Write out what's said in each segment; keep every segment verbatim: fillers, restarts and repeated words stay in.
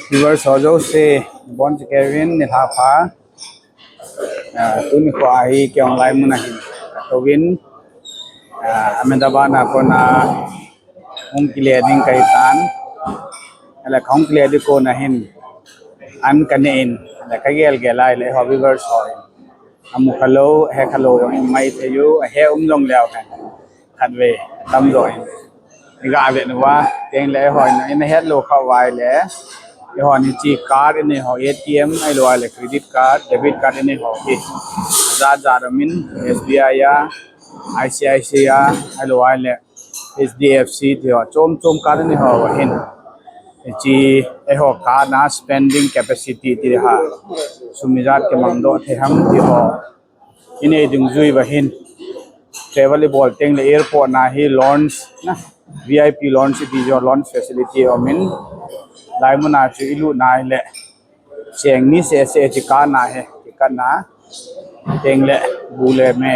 Viewers ho jouse, bon chikevin nilhah pha. Ah, tuni kho ahi kei online mun ahin. Atouvin, ah, Ahmedabad a kona hung kile ding kahitan. Ahile kahung kile ding kona hin an kaneh in. Ahile kagel gel a ahile ho viewers ho hin amu khalou, ahe khalou jong in mai thei u, ahe um jong leu hen. Khatvei, atamjo hin iga vet uva, tengle eiho in, ina hetlou khah uva ahile, eiho in hiche card inei ho, A T M, ahilou ahile credit card, debit card inei ho hi ajat jat umin, S B I a, I C I C a, ahilou ahile H D F C ti ho, chom chom card inei ho ahin. Hiche eiho card na spending capacity ti ha, sum ijat kimangdoh thei ham ti ho inei dungjui uva hin, travel ibol tengle airport na hi lounge na, V I P lounge iti jo, lounge facility aumin, lai muna chu ilut na ahile, cheng ni seh seh chu card na hi, card na tengle bu le me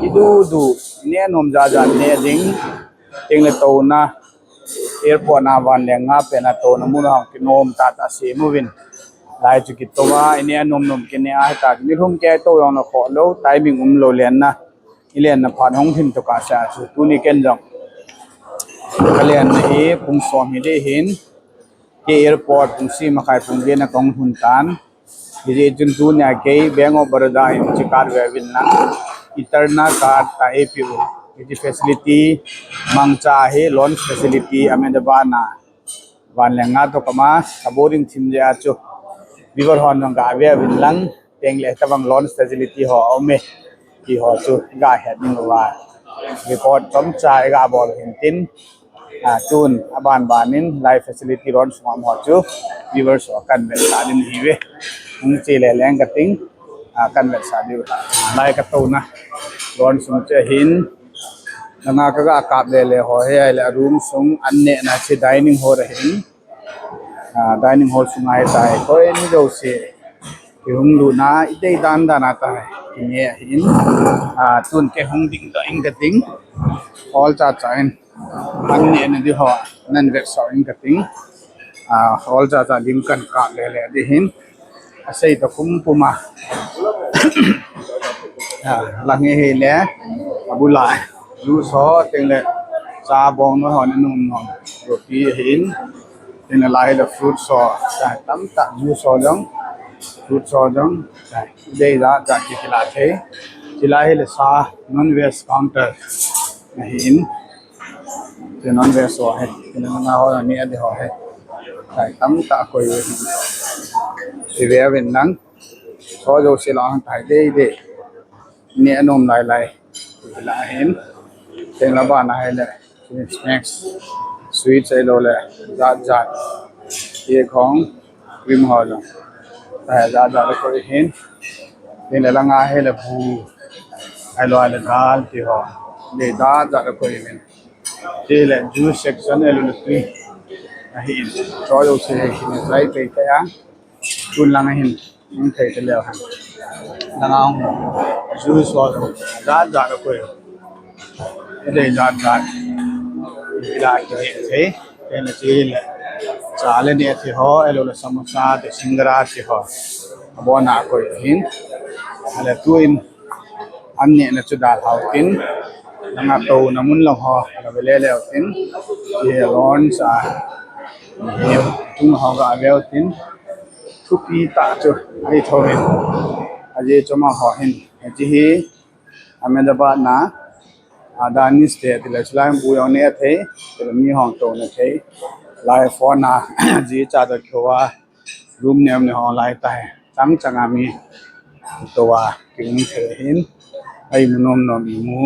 idu du, neh nom jat jat neh ding, tengle touna, airport na vanleng nga pena touna mun a hung kinom tahtah sem uvin. Lai chu kitou a, ineh nom nom kineh a hita, nilhum kei tou jong na khoh lou, timing umlou lenna, ilenna phat hung lhin tokah seh a chu tuni ken jong kalenna hi pung som hi ding ahin, kei airport pung sagi makhai pung get na kahung lhun tan. Hijeh chun tunia kei Bank of Baroda in hiche card ve uvin lang, Eterna card tia eipe u. Hiche facility mangcha hi lounge facility Ahmedabad na vanleng nga toh kama, aboarding thim jeh a chu viewer hon jong gave uvin lang, tengle hitobang lounge facility ho aume ti ho chu iga het ding uva record chomcha iga bol u hintin, ah, tun aban ban in lai facility lounge sunga um ho chu viewers ho kan vetsah ding ahiuve. Hung che le leng kating, ah, kan vetsah diu. Lai katouna lounge sung chu ahin, langa kaga kap le le ho hi ahile room sung an nehna chu dining hall ahin, ah, dining hall sunga hitai, koi ni jouse kihung lutna idei dan dan a tai, kineh ahin, ah, tun kei hung dingdoh ing kating, olcha cha in an nehna di ho nan vetsah ing kating, ah, olcha cha lim kan kap le le ding ahin, asei toh kum puma, ah, lang hi hile, abula juice ho, tengle cha bong noi ho, nanom nom roti ahin, tengle lai hile fruits ho, tamtah juice ho jong, fruits ho jong, idei jat jat kila thei. Chulai hile sa, non veg counter ahin, chu non veg ho hi, chu non veg ho neh di ho hi, tamtah akoi u ahin, ive uvin lang, ho jouse lang tai dei dei, neh nom lai lai, la ahin, tengle bana hile snacks, sweets ahilou le jat jat, cake ho, cream ho jong, jat jat akoi u ahin, tengle langa hile bu, ahilou le dal ti ho, dei jat jat akoi u ahin, chule juice section ahilou le tui ahin, chu jouse hi hin jai pei tai a, tun lang ahin, hung thei taleu hen, langa hung juice ho jat jat akoi u, idei jat jat ila kineh thei, tengle chule cha le neh thei ho, ahilou le samosa te singara ti ho, abona akoi u ahin, ahile tun an nehna chu dalhau tin, langa touna mun lang ho gave le leu tin, hiche lounge a hi tung ho gave u tin, thupi tah chu ahi thouvin, ajeh chu amaho hin hiche hi Ahmedabad na Adani State tile chulai bu jong neh thei, tile mi hung touna thei, lai phone a jicha toh kihou a, room nem ne ho lai tai, chang chang a mi tou a kium thei ahin, a imu nom nom imu,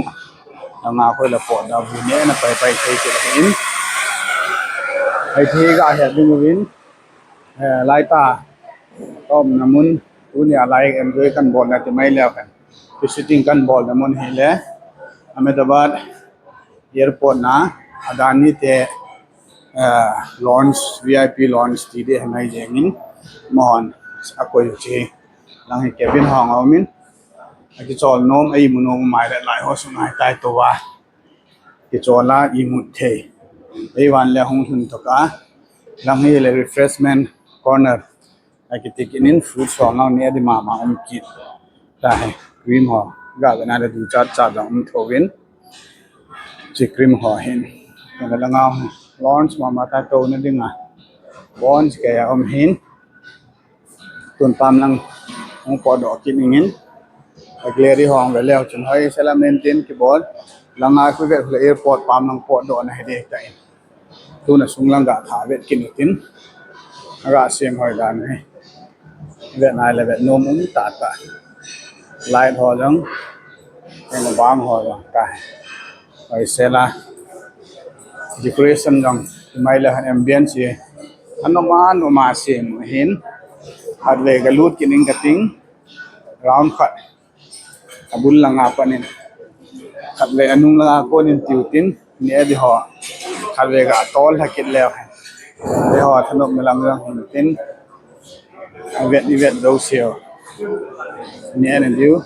langa khoi la potdoh bu nehna pai pai thei thei ahin, hiche hi ga het ding uvin, eh, lai tah, kaumna mun, tunia lai enjoy kan bolna ti mai leu hen, shooting kan bolna mun hile Ahmedabad airport na Adani te, eh, lounge, V I P lounge ti ding ahi mai jengin, amahon akoi u chu lang hi cabin hung aumin, akichol nom, a imu nom umai le lai ho sunga hitai tou a kichol a imut thei, eivan le hung lhun tokah lang hile refreshment Corner akiti kinin fruit ho nang ne di mama um kit. Tahi cream ho ga ga na le du chat chat jong um tho vin. Chi cream ho hin. Kana langa launch mama ta to na dinga. Bonds kaya um hin. Tun pam lang hung potdoh kit ning in. Gallery ho hung ve leu chun hoi sela maintain kibol. Langa khu ve khu le airport pam lang potdoh na hi ding tai. Tuna sung lang ga tha vet kit ning tin. Aga sem hoi dan hi. Vet nai le vet nom um ta ta. Light ho jong. Eng bang ho jong ta. Hoi sela. Decoration jong. Mai le ambience hi. Anoma, anoma sem hin. Khat ve ga lut kit ning ka ting. Round khat. Abul langa panin. Khat ve anung langa konin tiu tin. Ne di ho. Khat ve ga tol ha kit leu. Di ho thanop me lang lang hin tin. Ivet, ivet jouse. Ne na diu.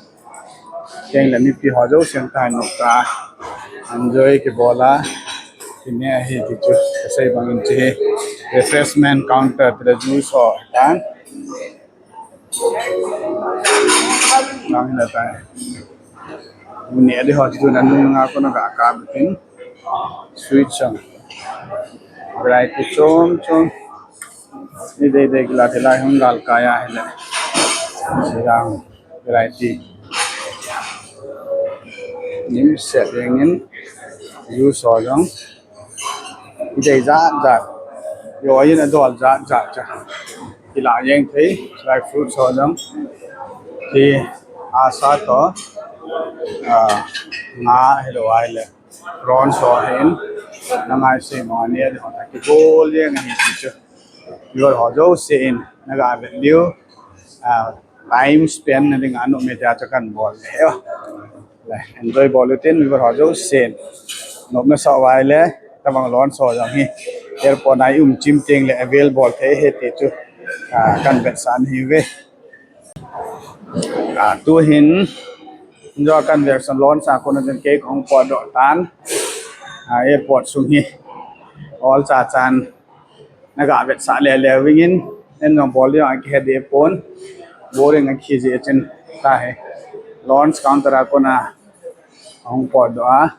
Keng le mipi ho jouse ta nop ta. Enjoy kibol a. Kine hi ti chu. Kasei bang in chi. Refreshment counter ti le juice ho. Tan. Nang na ta. Muni adi ho tu na nung nga ko na ka ka bitin. Sweet song. Variety chom chom. Ni dei dei kila thilai hung gal kaya hile. Silang variety. Nim set yengin. Yu so jong. Idei jat jat. Yo yin adol jat jat cha. Ila yeng thei, like fruit so jong. Hi asa to. Ah, nga hilo ai le. Prawn so hin. Nangai se mo ni adi ho ta kibol yeng hi ti chu. Yo ho jouse in. Naga vet liu. Ah, time spend na ding anu me ta cha kan bol. He. Le, enjoy bol utin, viewer ho jousen. Nopna sa uva le, tabang launch ho jong hi. Airport a i um chim teng le avail bol thei ahi ti chu. Ah, kan vetsah ahi ve. Ah, tu hin, jo kan vetsah launch a kona jong kei kahung potdoh tan. Ah, airport sung hi. Ol cha chan. Naga vetsah le le ving in, en jong bol ding a kihe deh pon, boring a kiji chen tahi. Launch counter a kona hung potdoh a.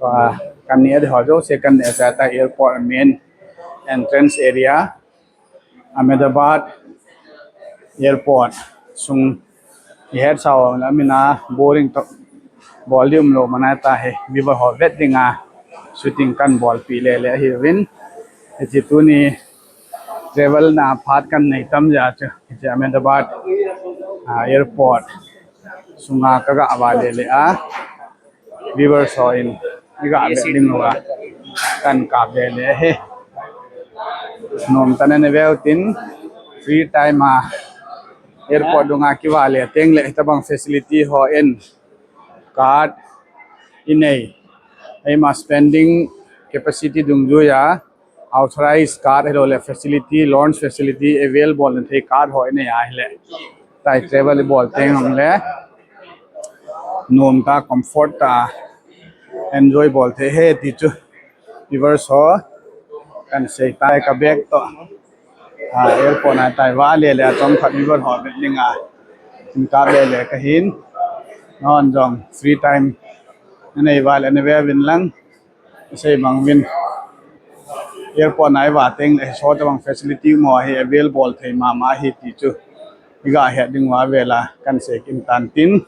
Pa, kan ne di ho jouse kan ne sa ta airport main entrance area. Ahmedabad airport sung Ihet sao la mina boring to bol di um lo mana tahi. Viewer ho vet dinga shooting kan bolpi le le ahi vin. Hiche tuni travel na phat kan nei tam ja chu. Hiche Ahmedabad, ah, airport sunga kaga va le le a. Viewer ho in iga vet ding uva kan kap le le ahi. Nom tah in ana veu tin free time a airport dunga kiva le teng le tabang facility ho in card inei. Eima spending capacity dungjuiya authorized card hilo le facility, launch facility available na thei card ho inei ahile. Tai travel bol teng le nom tah comfort tah enjoy bol thei ahi ti chu. Viewer ho kan sei tai ka bag to. Ah, airport a tai va le le a chom khat viewer ho vet dinga. Tin ka le le kahin. Non jong free time. Nanei va le na ve vin lang. Sei bang vin. Airport a i va teng le so tabang facility mo hi available thei mama ahi ti chu. Iga het ding uva vela kan sei kin tan tin.